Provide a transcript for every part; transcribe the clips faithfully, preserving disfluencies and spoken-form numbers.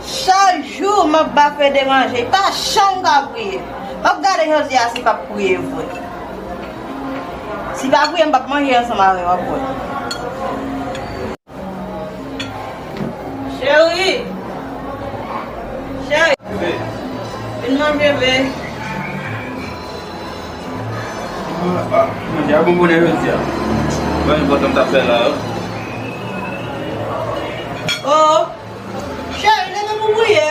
Chak jou m ap ba Fede manje, pa janm ka priye. M ap gade jodi a si l p ap priye vre. Si l pa priye, m p ap manje ansanm avè l, w ap wè. Cheri! Cheri! Vin manje, be. Manje a bon bonè jodi a. Mwen enpòtan m t ap fè la. Oh! Cheri, leve pou priye.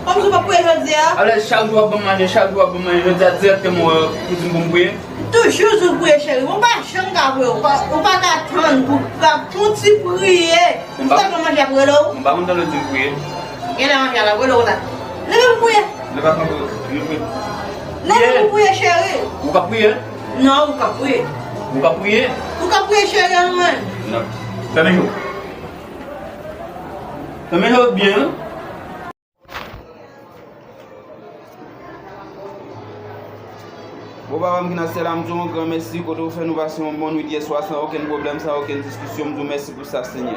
Kòmsi w p ap priye jodi a? Alè, chak jou w ap ban m manje, chak jou w ap ban m manje, jodi a dirèkteman w pou di m pou m priye? Toujou di w priye, cheri. Ou pa janm ka priye, ou pa, ou pa ka tann pou, pou, pou ti priye. Ou pa konn manje ap rele w? M pa konn tande w di m priye. Genlè manje a l ap rele w la. Leve pou priye. Leve pou priye. Leve pou priye, cheri. Ou ka priye? Non, ou ka priye. Ou ka priye? Ou ka priye, cheri, an mwen. Non. Fèmen je w. Fèmen je w byen, wi. Bon, papa m ki nan syèl la, m di w yon gran mèsi kote w fè nou pase yon bon nwit yè swa san okenn pwoblèm, san okenn diskisyon. M di w mèsi pou sa, Senyè.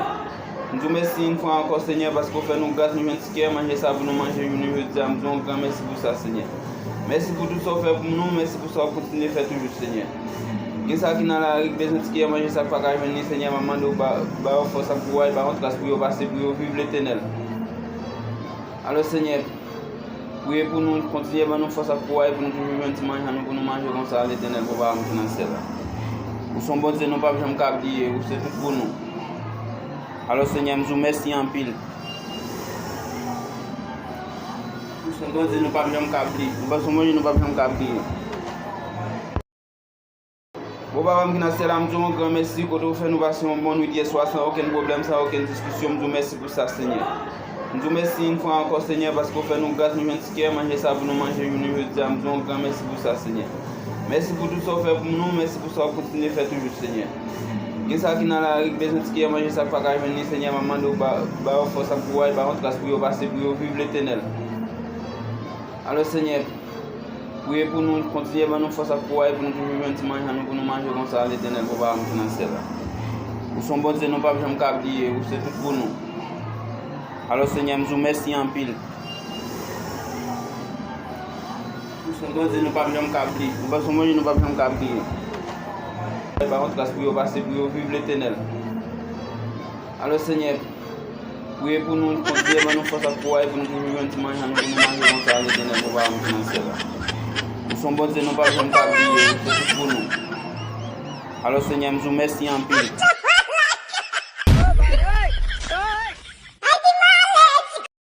M di w mèsi yon fwa ankò, Senyè, paske w fè nou gras, nou jwenn tikè manje sa pou nou manje jounen jodi a. M di w yon gran mèsi pou sa, Senyè. Mèsi pou tout sa w fè pou nou, mèsi pou sa w ap kontinye fè toujou, Senyè. Gen sa ki nan lari, k bezwen tikè manje sa k pa ka jwenn li, Senyè, m ap mande w ba, ba yo fòs ak kouraj, ba yo gras pou yo pase, pou yo viv Letènèl. Alò, Senyè, priye pou nou, kontinye ban nou fòs ak kouraj pou nou toujou jwenn ti manje nou pou nou manje konsa, Letènèl, Papa m ki nan syèl la. Ou se yon Bondye nou p ap janm ka bliye, ou se tout pou nou. Alò, Senyè, m di w mèsi anpil. Ou se yon Bondye nou p ap janm ka bliye. Ou se yon Bondye nou p ap janm ka bliye. Bon, Papa m ki nan syèl la, m di w yon gran mèsi kote w fè nou pase yon bon nwit yè swa san okenn pwoblèm, san okenn diskisyon. M di w mèsi pou sa, Senyè. M di w mèsi yon fwa ankò, Senyè, paske w fè nou gras, nou jwenn tikè manje sa pou nou manje jounen jodi a. M di w yon gran mèsi pou sa, Senyè. Mèsi pou tout sa w fè pou nou, mèsi pou sa w ap kontinye fè toujou, Senyè. Gen sa ki nan lari, k bezwen tikè manje sa k pa ka jwenn li, Senyè, m ap mande w ba, ba yo fòs ak kouraj, ba yo gras pou yo pase, pou yo viv Letènèl. Alò, Senyè, priye pou nou, kontinye ban nou fòs ak kouraj pou nou toujou jwenn ti manje nou pou nou manje konsa, Letènèl, Papa m ki nan syèl la. Ou se yon Bondye nou p ap janm ka bliye, ou se tout pou nou. Alò, Senyè, m di w mèsi anpil. Ou se yon Bondye nou p ap janm ka bliye. Ou se yon Bondye nou p ap janm ka bliye. Ba yo gras pou yo pase, pou yo viv Letènèl. Alò, Senyè, priye pou nou, kontinye ban nou fòs ak kouraj pou nou toujou jwenn ti manje nou pou nou manje konsa, Letènèl, Papa m ki nan syèl la. Ou se yon Bondye nou p ap janm ka bliye, ou se tout pou nou. Alò, Senyè, m di w mèsi anpil.